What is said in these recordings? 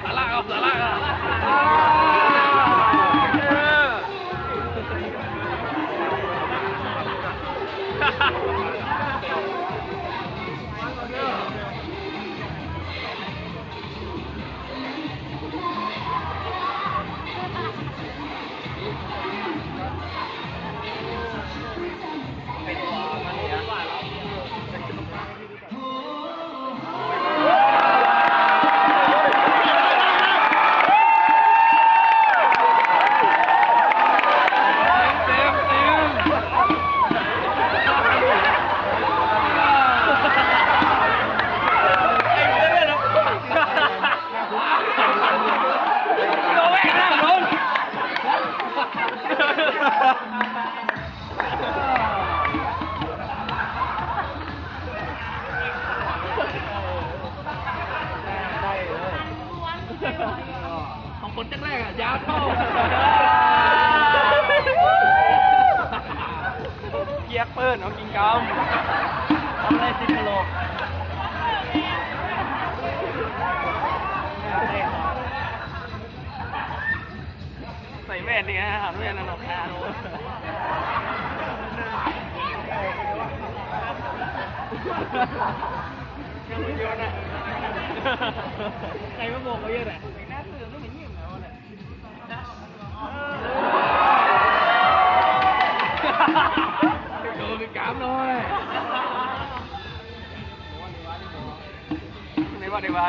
ສາລະເອົາ ສາລະເອົາ ເອີ. ຂອງຄົນຈັກແລກອະ ຢາວເທົ່າ ກຽກເປີ້ນເອົາກິນກຳ ທຳໄດ້ສິບກິໂລ. ໃສ່ແວ່ນນີ້ຮະ ຫາແວ່ນນັ້ນອອກມາໂລດ ໃຄມາບອກເຂົາເຍອະນະ ໂຕຄືກາມນ້ອຍ ໄດ້ວ່າ ໄດ້ວ່າ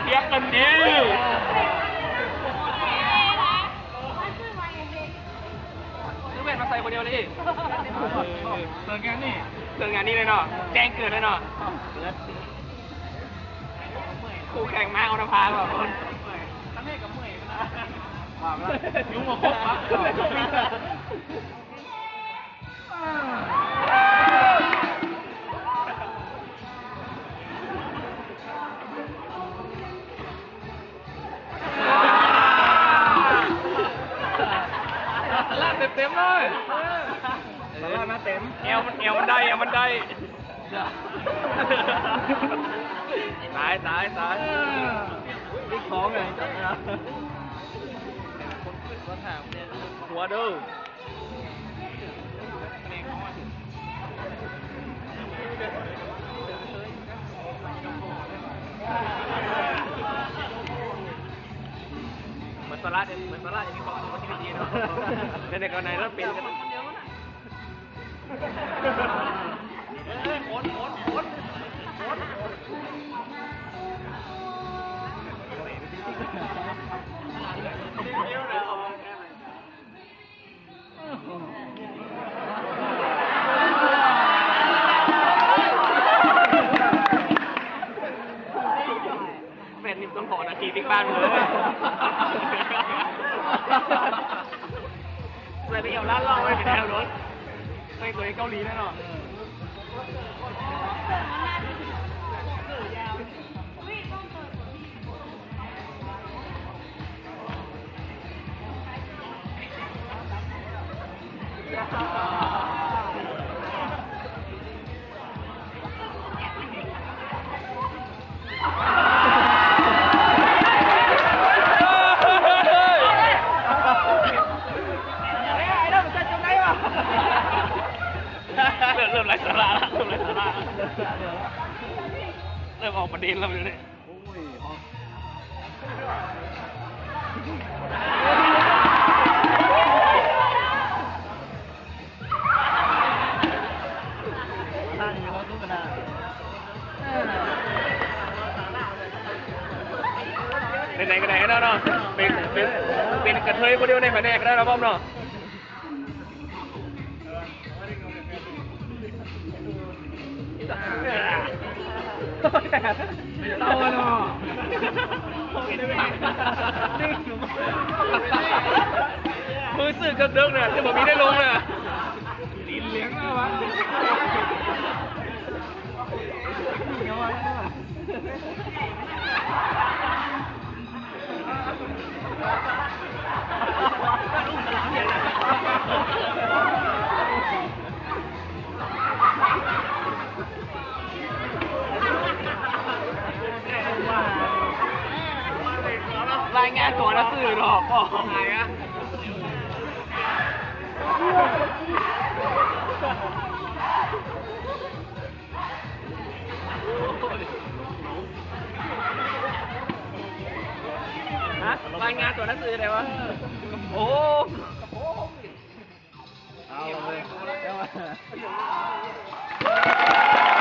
ພຽກກັນດີ ຊື້ແວ່ນມາໃສ່ຄົນດຽວເລີຍ ເອີ ເພື່ອງານນີ້ ເພື່ອງານນີ້ເລີຍເນາະ ແຈ້ງເກີດເລີຍເນາະ. ຄູ່ແຂ່ງມາເອົານຳພາ ບາງຄົນ ຍຸງມາຄົບ ສາລະເຕັມໆເລີຍ ສາລະມາເຕັມ ແອວມັນ ແອວມັນໄດ້ ແອວມັນໄດ້. ຕາຍ ຕາຍ ຕາຍ ເອີ ນີ້ຂອງເລີຍ ຫົວເດີ ເໝືອນສາລະເດ ເໝືອນສາລະຈະມີຄວາມສຸກກວ່າຊີວິດດີເນາະ ເປັນໄດ້ກໍໄດ້ ລະເປັນກັນ. ແບບນີ້ຕ້ອງຂໍນາທີປິກບ້ານເລີຍ ໃສ່ໄປເອົາຮ້ານເຫຼົ້າໄວ້ໄປແລ້ວໂລດ ໃສ່ຕົວເອງເກົາຫຼີແນ່ນອນ. ເລີ່ມ ເລີ່ມໄຮ້ສາລະລະ ເລີ່ມໄຮ້ສາລະລະ ເລີ່ມອອກປະເດັນແລ້ວດຽວນີ້. ໂອ້ຍ ເປັນໃດກໍໄດ້ເນາະ ເນາະ ເປັນ ເປັນ ເປັນກະເທີຍຜູ້ດຽວໃນພະແນກກໍໄດ້ລະ ປ້ອມເນາະ. ເຕົາເນາະ ມືຊື່ເກີກເດິກນະ ຄືບໍ່ມີໄດ້ລົງນະ ຕີນເຫຼືອງແລ້ວວະ. ອອກ ອອກ ຫາຍອະ ຮະ ລາຍງານຕົວໜັງສືໄດ້ວະ ໂອ້ ເອົາເລີຍ.